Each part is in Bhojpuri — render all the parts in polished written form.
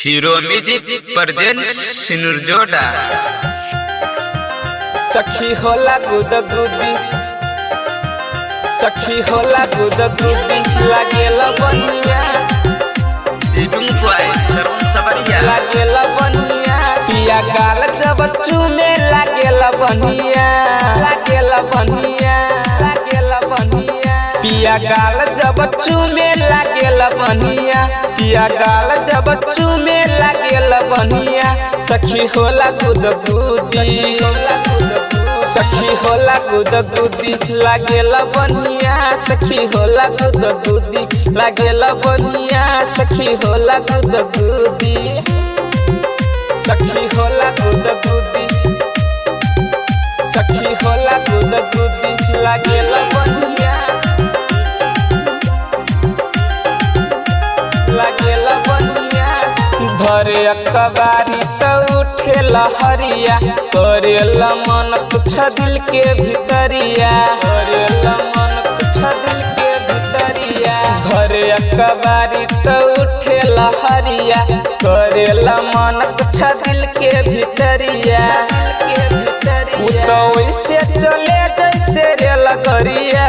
Hero music present सिनुरजोडा। सखी होला गुदगुदी, सखी होला गुदगुदी, लागेला बनिया। शिवम बॉय सरवन सवरिया। लागेला बनिया, पिया गाल जब चूमे लागेला बनिया, लागेला बनिया, लागेला बनिया। पिया गाल जब चूमे लागेला बनिया, पिया गाल जब चूमे लागेला बनिया। सखी होला गुदगुदी, सखी होला गुदगुदी, लागेला बनिया। सखी होला गुदगुदी, लागेला बनिया। सखी होला गुदगुदी, सखी होला गुदगुदी, सखी होला गुदगुदी, लागेला बनिया, लागेला बनिया। धरे अकबारी त उठेला हरिया, करेला मन कुछ दिल के भीतरिया, करेला मन कुछ दिल के भीतरिया। धरे अकबारी त उठेला हरिया, करेला मन कुछ दिल के भीतरिया, दिल के भीतरिया। उ तो वैसे चले जैसे रेल गरिया,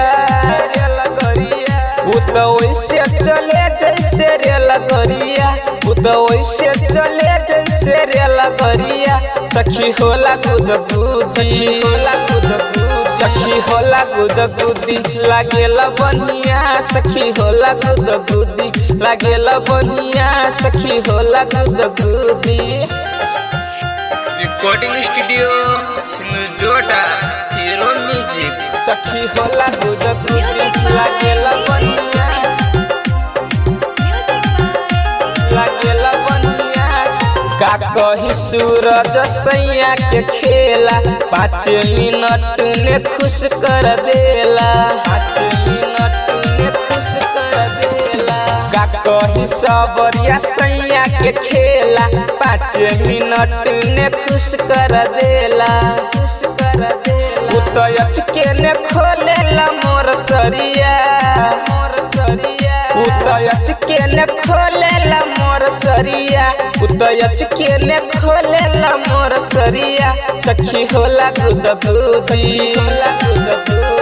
रेल गरिया। उ तो वैसे चले जैसे रेल गरिया, उ तो वैसे चले जैसे रेल गरिया। सखी होला गुदगुदी, होला गुदगुदी, सखी होला गुदगुदी, लागेला बनिया। सखी होला गुदगुदी, लागेला बनिया। सखी होला गुदगुदी। Recording studio Sinurjoda hero music. सखी होला गुदगुदी, लागेला बनिया, लागेला बनिया। का कही सूरज सैया के खेला, 5 मिनट ने खुश कर देला, 5 मिनट ने खुश कर देला। का कही सबरिया सैया के खेला, 5 मिनट ने खुश कर देला, खुश कर देला। उ तो अचके ने खोलेला मोर सरिया, मोर सरिया। उ तो अचके ने खोलेला मोर सरिया, उ तो अचके ने खोलेला मोर सरिया। सखी होला गुदगुदी,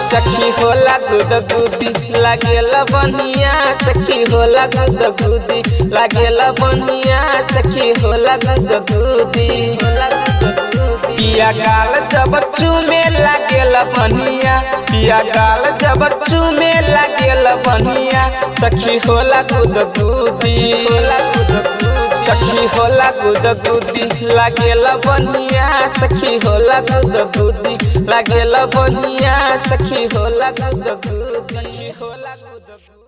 सखी होला गुदगुदी, लागेला बनिया। सखी होला गुदगुदी, लागेला बनिया। सखी होला गुदगुदी, होला गुदगुदी। पिया गाल जब चूमे लागेला बनिया, पिया गाल जब चूमे लागेला बनिया। सखी होला गुदगुदी, होला गुदगुदी, सखी होला गुदगुदी, लागेला बनिया। सखी होला गुदगुदी, लागेला बनिया। सखी होला गुदगुदी, होला गुदगुदी।